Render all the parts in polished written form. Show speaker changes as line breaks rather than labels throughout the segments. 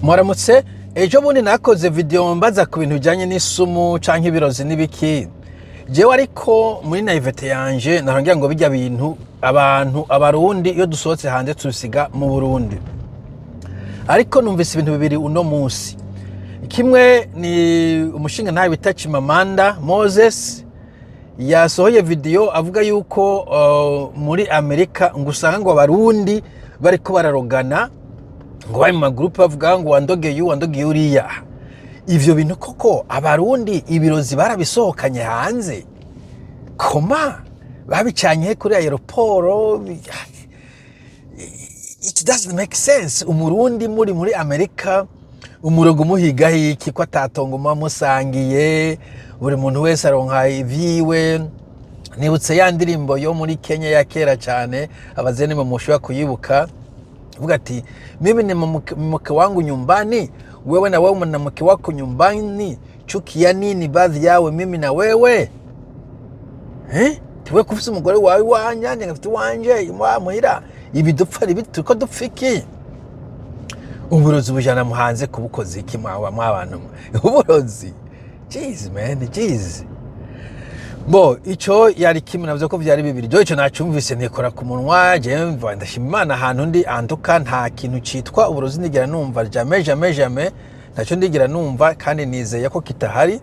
Muramutse. Ejo bundi nakoze video mbaza ku bintu bijanye n'isumu canke ibirozi n'ibiki. Jewe ariko muri naïveté yanje narangira ngo bijya bintu abantu Abarundi iyo dusohotse hanze tubisiga mu Burundi. Ariko numvise ibintu bibiri uno munsi. Kimwe ni umushinga ntawe bita Chimamanda Moses yasohoye video avuga yuko muri Amerika ngo usanga ngo Abarundi bariko bararogana, ngo bari mu magurupe bavuga ngo wandogeye uyu, wandogeye uriya. Ivyo bintu koko Abarundi ibirozi barabisohokanye hanze? Koma babicanye he kuri aéroport? It doesn't make sense. Umurundi muri Amerika umurogo umuhigaho iki, ko atatongo muba musangiye? Buri muntu wese aronka ivyiwe. Nibutse ya ndirimbo yo muri Kenya ya kera cyane, abazeni mushobora kuyibuka, vuga ati: "Mimi ni mke wangu nyumbani, wewe na wewe na mke wako nyumbani, chuki ya nini baadhi yawe mimi na wewe?" Eh? Tiwe kufise umugore wawe iwanje, nanje ngafite iwanje wa muhira, ibi dupfa ribi, turiko dupfa iki? Uburozi bujana muhanze kubukoza iki mwa mwabantu mwe? Uburozi, jeez man, jeez. Bo ico yari kimwe navyo ko vyari bibiri. Jo ico nacumvise ntikora ku munwa. Jewe mva ndashima Imana ahantu ndi antuka nta kintu citwa uburozi ndigera numva, jamais, jamais, jamais, ntaco ndigera numva, kandi nizeye ko kitahari.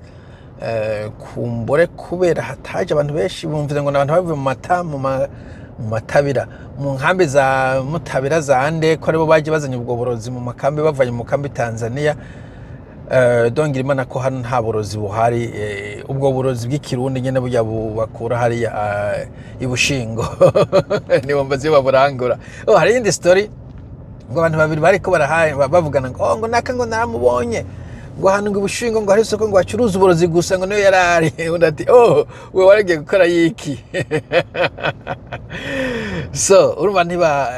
Kumbure kubera hataje abantu benshi bumvise ngo n'abantu bavuye mu mata mu matabira, mu nkambi za Mutabira zande, ko aribo baje bazanye ubwo burozi mu makambi, bavanye mu kambi Tanzania. Dongira Imana ko hano nta burozi buhari, ubwo burozi bw'ikirundi nyene burya bakura hariya i Bushingo, nibo mbazi baburangura. Oh, hari iyindi story ngo abantu babiri bariko barahaye bavugana ngo oh, ngo naka ngo naramubonye ngo ahantu ngo ibushingo ngo hari isoko ngo bacuruza uburozi gusa, ngo niyo yarari. Undi ati: "Oh, we waragiye gukora yiki?" So urumva ntiba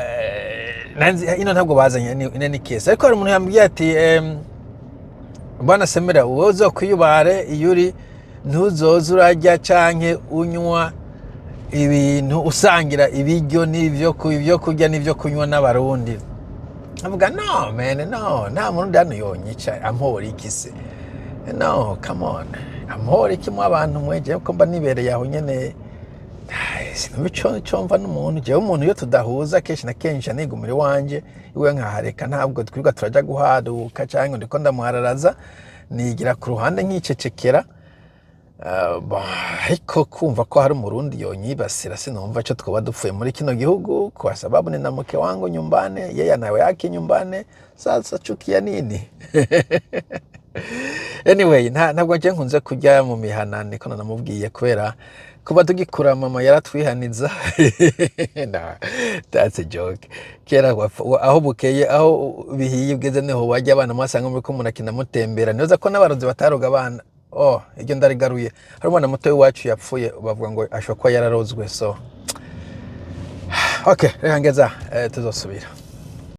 ino ntabwo bazanye ine ni case. Ariko hari umuntu yambwiye ati: "Bwana Semera, wowe uzokwiyubare iyo uri, ntuzoze urarya canke unywa ibintu, usangira ibiryo n'ivyo ibyo kurya n'ivyo kunywa n'Abarundi." Avuga: "No man, no, nta Murundi hano yonyica. Ampora iki se? No, come on, ampora iki mu abantu mwe? Jewe ko mba nibereye aho nyene. Ai, sinumva ico mva n'umuntu. Jewe umuntu iyo tudahuza, kenshi na kenshi anigumira iwanje, iwe nkahareka. Ntabwo twirirwa turaja guharuka canke ndiko ndamuhararaza, nigira ku ruhande nkicecekera." Bon, ariko kumva ko hari Umurundi yonyibasira, sinumva ico twoba dupfuye muri kino gihugu, kwa sababu nina mke wangu nyumbani, yeye ana yake nyumbani. Sasa chuki ya nini? Anyway, ntabwo nje nkunze kurya mu mihana, niko nanamubwiye, kubera kuba tugikura mama yaratwihaniza. No, that's a joke. Kera aho bukeye, aho bihiye ubwize, niho wajya abana mwasanga muriko murakina, mutembera. Nibaza ko n'abarozi bataroga abana. Oh, iryo ndarigaruye. Hari umwana muto w'iwacu yapfuye, bavuga ngo ashobora kuba yararozwe. So okay, reka ngeza, tuzosubira.